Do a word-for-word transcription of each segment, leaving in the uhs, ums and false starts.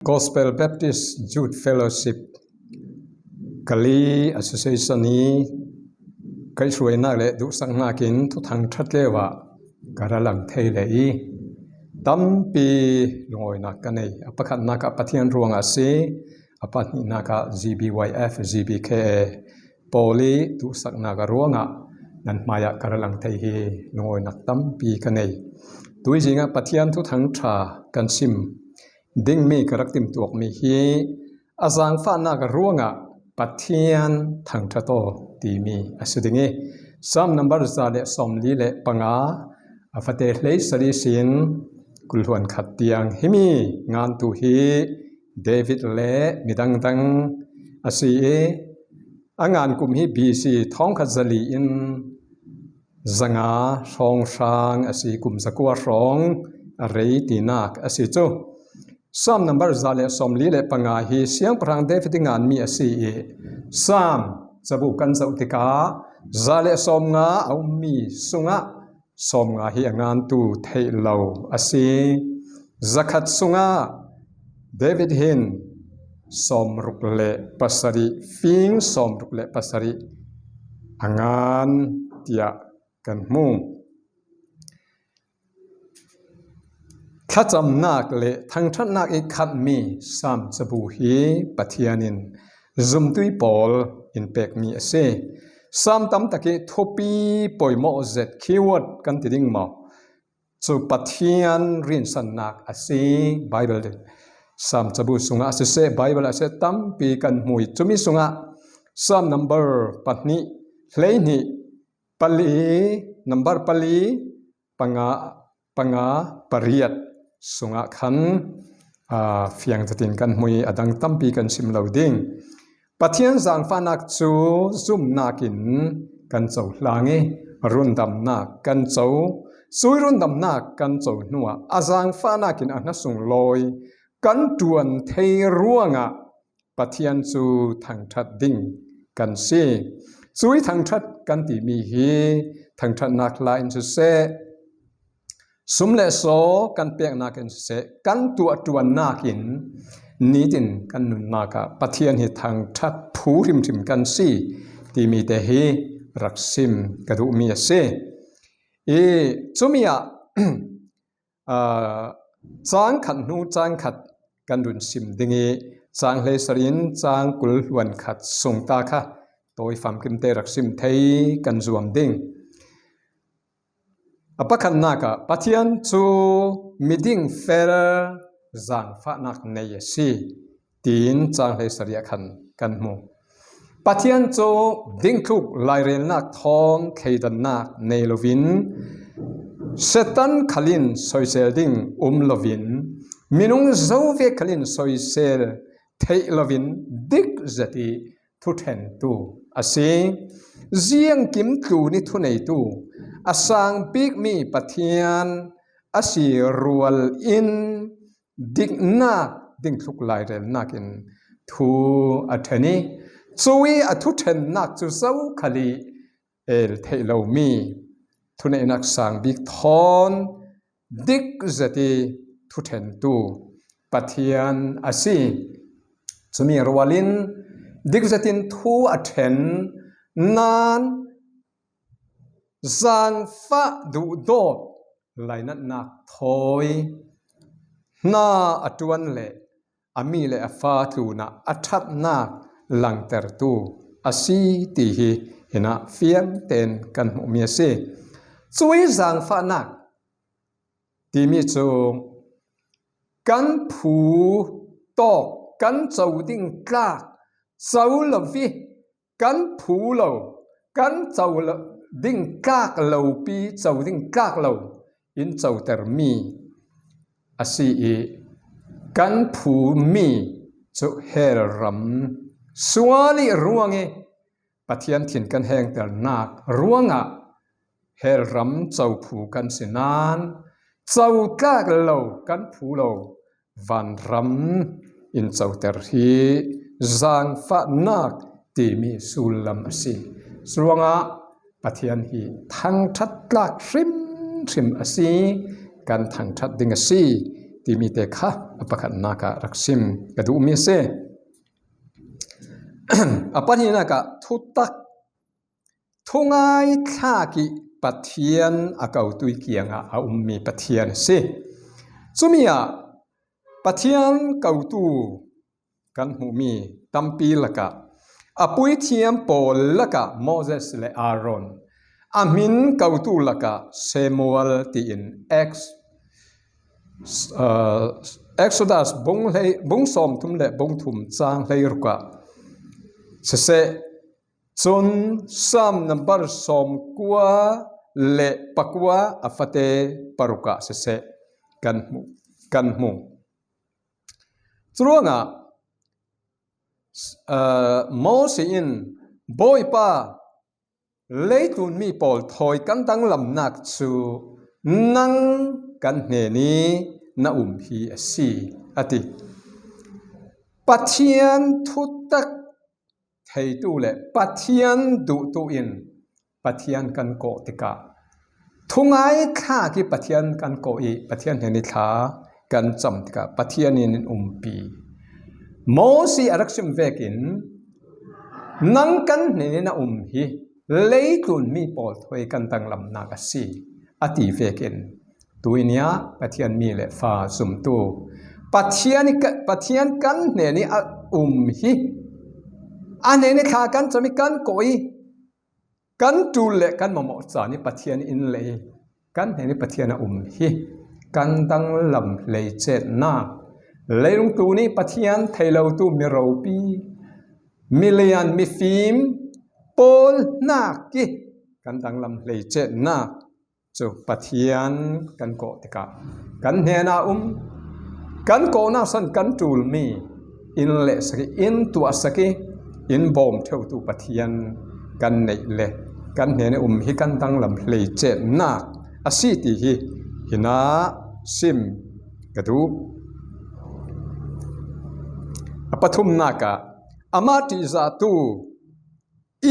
Gospel Baptist Youth Fellowship Kali Association i kaihhruainak le duhsaknakin thuthang ṭha tleuah ka ra lang thei le i tampi lungawinak ka nei. A pakhatnak ah Pathian ruangah a si, a pahnihnak ah G B Y F, G B K A pawl i duhsaknak a ruangah nan hmaiah ka ra lang thei hi lungawinak tampi ka nei. Tuizingah Pathian thuthang ṭha kan sim dingmi ka rak timhtuakmi hi a zangfahnak ruangah Pathian thangṭhat aw timi a si ding i, Psalm number za le sawmli le panga, a fate hleisari sin kulhluan khat tiang himi ngantu hi David le midangdang a si i, a ngan kum hi B C thawngkhat zali in zanga hrawng hrang a si, kum zakua hrawng a rei tinak a si cu. Psalm number za le sawmli le panga hi siangpahrang David i nganmi a si i, Psalm cabu kan zoh tikah za le sawmnga a ummi sungah sawmnga hi a ngantu theih lo a si. Zakhat sungah David hin sawmruk le pasarih, fing sawmruk le pasarih a ngan tiah kan hmu. Thlacamnak le thangṭhatnak i khatmi Psalm cabu hi Pathian in zumtui pawl in pekmi a si. Psalm tamtak i thupi poimawh zet, keyword kan ti ding maw? Cu Pathian rinsannak a si. Bible Psalm cabu sungah a siseh, Bible ah siseh tampi kan hmu i, cumi sungah Psalm number pahnih, hleihnih, pali, number pali, panga, panga, pariat sungah khan, aa, fiang zetin kan hmu i, a dang tampi kan sim lo ding. Pathian zangfahnak cu zumnak in kan cohlang i, rundamnak kan co, cui rundamnak kan co hnuah a zangfahnak in a hna sunglawi kan ṭuan thei ruangah Pathian cu thangṭhat ding kan si. Cui thangṭhat kan timi hi thangṭhatnak hla in siseh, sum le saw kan peknak in siseh, kan tuah ṭuannak in nitin kan nunnak ah Pathian hi thangṭhat phu hrimhrim kan si timi te hi rak sim ka duhmi a si. I cumi ah, aa, cang khat hnu cang khat kan run sim ding i, cang hleisari in cang kulhluan khat sung ta kha tawi famkim te rak sim thei kan zuam ding. A pakhatnak ah Pathian cu miding fel zangfahnak nei a si, tiin cang hleisari ah khan kan hmu. Pathian cu dingthluk lairelnak thawn thleidannak nei loin, Satan khal in soisel ding um loin, minung zo vek khal in soisel theih loin dik zet i thuṭhentu a si. Ziangkim tlun i thuneitu a sang bikmi Pathian a si rual in diknak, dingthluk lairelnak in thu a ṭhen i, cui a thuṭhennak cu zokhal i el theih lomi thuneihnak sang bik thawn dik zet i thuṭhentu Pathian a si. Cumi rual in dik zet in thu a ṭhen nain zangfah duhdawt lainatnak thawi hna a ṭuan le a mi le a fa tlunah a ṭhatnak langtertu a si ti hi hinah fiang tein kan hmuhmi a si. Cui zangfahnak timi cu kan phu tawk, kan co ding tlak, co lo i kan phu lo, kan co lo, ding tlak lo pi, co ding tlak lo in cotermi a si i, kan phumi cu hell ram sual i ruang i Pathian thin kan hengternak ruangah hell ram co phu kan si nain, co tlak lo kan phu lo vanram in coter hi zangfahnak timi sullam a si. Curuangah Pathian hi thangṭhat tlak hrimhrim a si, kan thangṭhat ding a si timi te kha a pakhatnak ah rak sim ka duhmi a si. A pahnihnak ah thutak, thungai thlak ih Pathian a kotui kiangah a ummi Pathian a si. Cumi ah Pathian kotu kan hmuhmi tampi lakah a puithiam pawl lakah Moses le Aaron, a hmin kotu lakah Samuel tiin Acts, uh, Exodus bung, hlei, bung sawmthum le bung thum cang hleiruk ah siseh, cun Sam nambar sawmkua le pakua a fate paruk ah siseh kan hmu, kan hmu. Curuangah, aa, Moses in, "Bawipa, leitlunmi pawl thawi kan danglamnak cu nang kan hnenih na um hi a si," a ti. Pathian thutak theitu le Pathian duhtu in Pathian kan kawh tikah, thungai thlak ih Pathian kan kawh ih Pathian hnenih thla kan cam tikah Pathian in in umpi. Moses a rak sim vekin, "Nang kan hnenih na um hi, leitlunmi pawl thawi kan danglamnak a si," a ti vekin, tuini ah Pathian mi le fa zumtu Pathian ih ka, Pathian kan hnenih a um hi, a hnenih thla kan cam ih kan kawh ih kan ṭul le kan mamawh caan ih Pathian in leh ih kan hnenih Pathian a um hi. Kan danglam hleicetnak, leilung tlun ih Pathian thei lotu miropi, milian mifim pawl hnak ih kan danglam hleicetnak cu Pathian kan kawh tikah kan hnenah um, kan kawhnak san kan ṭulmi in lehsak ih, in tuahsak ih, in bawm ṭheutu Pathian kan neih le kan hnen ih um hi. Kan danglam hleicetnak a si ti hi hinah sim ka duh. A pathumnak ah amah ṭihzahtu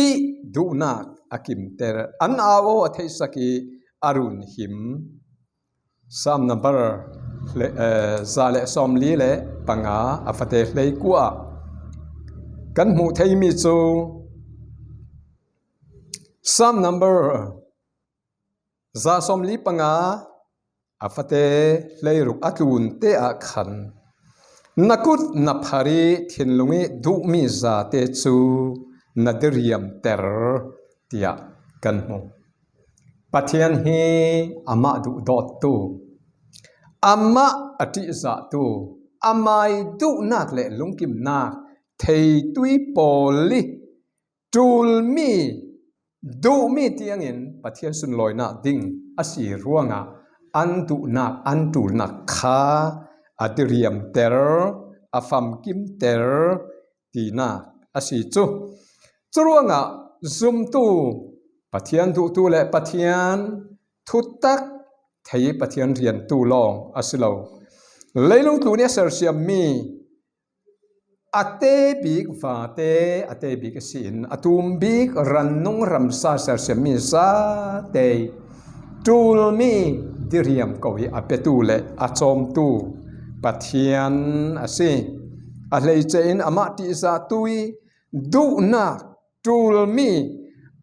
ih duhnak a kimter, an au aw a theihsak ih a run him. Sam number hle-, eh, za le sawmli le panga a fate hleikua ah kan hmuh theimi cu Sam number za sawmli panga a fate hleiruk a tlunte ah khan, "Na kut na phar ih thinlung ih duhmi zate cu na diriamter," tiah kan hmu. Pathian hi amah duhdawttu, amah a ṭihzahtu, amai duhnak le lungkimnak theitui pawl ih ṭulmi, duhmi tiangin Pathian sunlawinak ding a si ruangah an duhnak, an ṭulnak kha a diriamter, a famkimter tinak a si cu. Curuangah zumtu, Pathian duhtu le Pathian thutak thei ih Pathian riantu lawng a si lo. Leilung tlun ih a sersiammi a te bik vate, a te bik a si in a tum bik rannung ramsa sersiammi zate ṭulmi diriam ko ih a petu le a cawmtu Pathian a si. A hleice in amah ṭihzahtu ih duhnak ṭulmi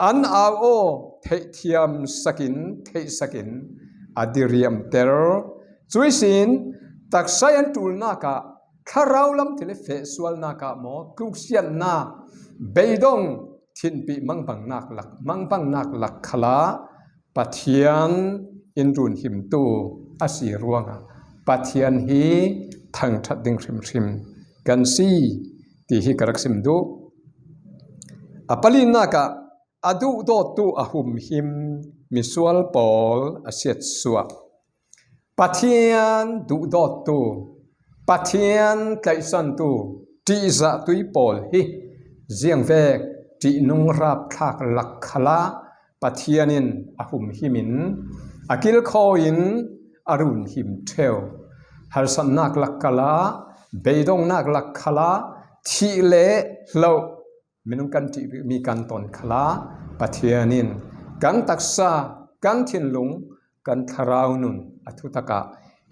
an au aw theihthiam sakin, theihsakin a diriamter. Cuihsin taksa ih an ṭulnak ah, thlarau lam thil ih fehsualnak ah maw, tluksiatnak, beidong, thinpih mangbangnak lak, mangbangnak lak khalah Pathian in runhimtu a si ruangah Pathian hi thangṭhat ding hrimhrim kan si ti hi ka rak sim duh. A palinak ah a duhdawttu a humhim misual pawl a siatsuah. Pathian duhdawttu, Pathian tlaihsantu, ṭihzahtu ih pawl hi ziangvek ṭihnung rapthlak lak khalah Pathian in a humhim in a kilkhawi in a runhim ṭheu. Harsatnak lak khalah, beidongnak lak khalah, thih le hloh minung kan ṭih bikmi kan ton khalah Pathian in kan taksa, kan thinlung, kan thlarau nun a thutak ah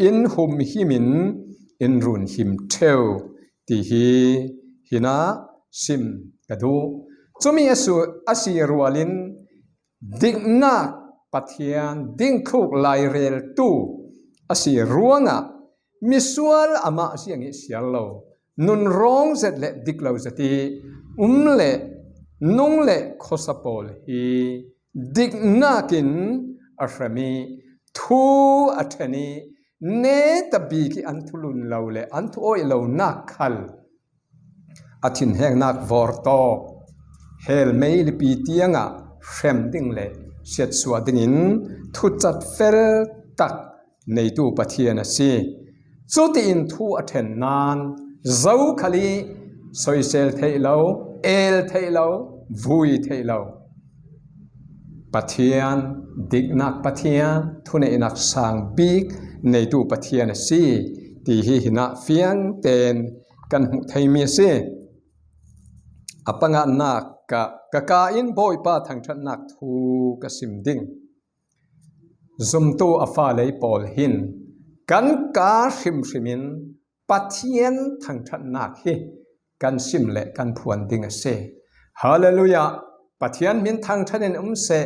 in humhimin in runhim ṭheu ti hi hinah sim ka duh. Cumi a su-, a si rualin diknak Pathian dingthluk laireltu a si ruangah misual amah ziang ih sial lo, nunrawng zet le dik lo zet ih um le nung le khuasa pawl hi diknakin a hrem ih thu a ṭhen ih neta bik ih an thulun lo le an thu awih lonak khal a thinhengnak vawrtawk hell meilipi tiangah hrem ding le siatsuah dingin thucat fel tak neitu Pathian a si. Cutiin thu a ṭhen nain zokhal ih soisel theih lo, el theih lo, vui theih lo Pathian, diknak Pathian, thuneihnak sang bik neitu Pathian a si ti hi hinah fiangten kan hmuh theimi a si. A panganak ah ka ka in Bawipa thangṭhatnak thu ka sim ding. Zumtu a fale pawl hin kan ka hrimhrim in Pathian thangṭhatnak hi kan sim le kan phuan ding a si. Halleluiah! Pathian hmin thangṭhat in um seh.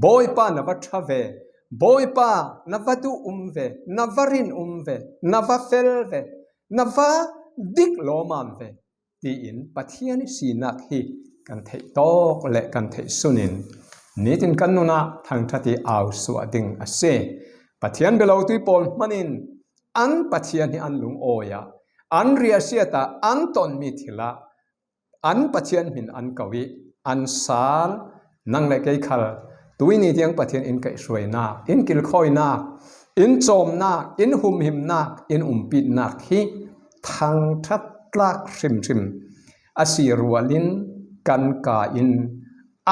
Bawipa na va ṭha ve. Bawipa na va duh um ve. Na va rin um ve. Na va fel ve. Na va dik lawmam ve. Tiin Pathian ih sinak hi kan theih tawk le kan theih sunin nitin kan nunah thangṭhat ih au suah ding a si. Pathian bialotu pawl hmanin an Pathian hi an lungawi ah, an riahsiat ah, an tonmi thil ah an Pathian hmin an ko ih an sal. Nang le kei khal tuini tiang Pathian in kaihhruainak, in kilkhawinak, in cawmnak, in humhimnak, in umpitnak hi thangṭhat tlak hrimhrim a si rualin kan ka in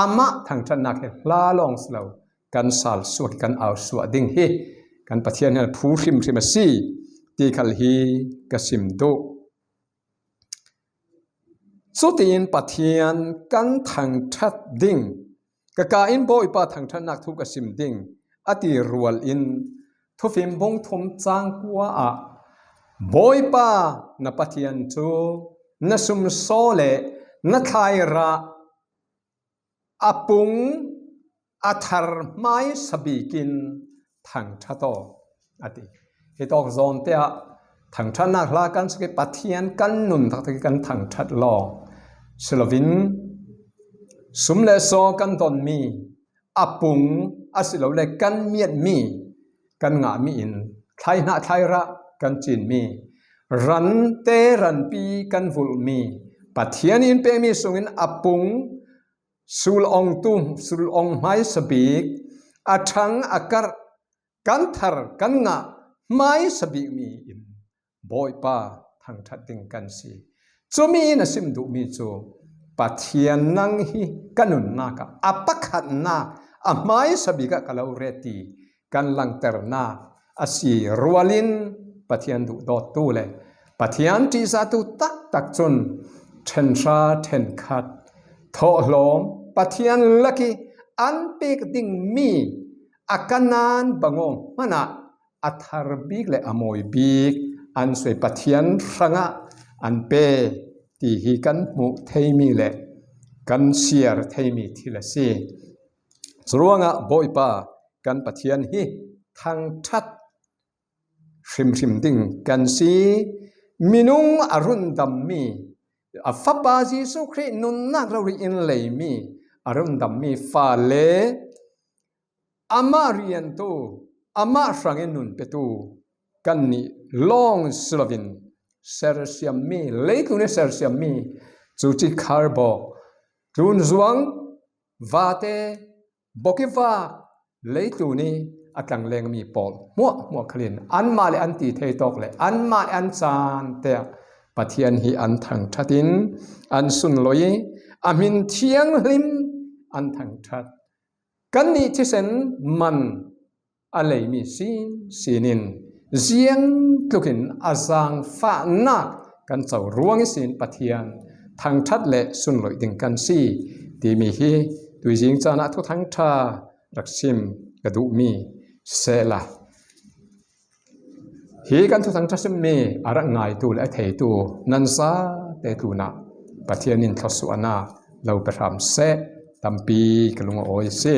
amah thangṭhatnak hi hla lawng si lo, kan sal suak ih kan au suah ding hi kan Pathian hmin phu hrimhrim a si ti khal hi ka sim duh. Cutiin Pathian kan thangṭhat ding, ka ka in Bawipa thangṭhatnak thu ka sim ding, a ti rualin Thufim bung thum cang kua ah Bawipa na Pathian cu na sumsaw le na thlairah a pung a thar hmaisa bikin thangṭhat aw, a ti. Hi tawk zawnte ah thangṭhatnak hla kan sak ih Pathian kan nun taktak ih kan thangṭhat lawng si loin sum le saw kan donmi, a pung a si lo le kan miatmi, kan ngahmi in thlaihnah thlairah kan cinmi, rante ranpi kan vulhmi, Pathian in pekmi sungin a pung sulawngtu, sulawng hmaisa bik, a ṭhang a karh kan thar kan ngah hmaisa bikmi in Bawipa thangṭhat ding kan si. Cumi in a sim duhmi cu Pathian nang hi ka nunnak ah a pakhatnak a hmaisa bik ah ka lo ret ti kan langternak a si rualin Pathian duhdawttu le Pathian ṭihzahtu taktak cun ṭhenhra ṭhenkhat thawhlawm Pathian lak ih an pek dingmi a kanaan bangawng hmanah a thar bik le a mawi bik an suai Pathian hrangah an pe ti hi kan hmuh theimi le kan siar theimi thil a si. Curuangah Bawipa kan Pathian hi thangṭhat hrimhrim ding kan si. Minung a rundammi, a Fapa Jesuh Khrih nunnak rori in leimi, a rundammi fale, amah riantu, amah hrangin nun petu kannih lawng si loin sersiammi, leitlun ih sersiammi cuci kharbawk, tlunzuang vate, bokivak, leitlun ih a tlanglengmi pawl hmuahhmuah khalin anmah le an ti thei tawk le anmah le an caan te ah Pathian hi an thangṭhat in an sunlawih ih a hmin thianghlim an thangṭhat. Kannih thisen man a leimi sinsin in ziangtlukin a zaangfahnak kan co ruang ihsin Pathian thangṭhat le sunlawih ding kan si timi hi tuizing caan ah Thuthang ṭha rak sim ka duhmi sisehla, Hi kan thuthang ṭha sim mi a rak ngaitu le a theitu nan zate tlunah Pathian in thluasuahna lo pe hram seh. Tampi ka lung a awi si.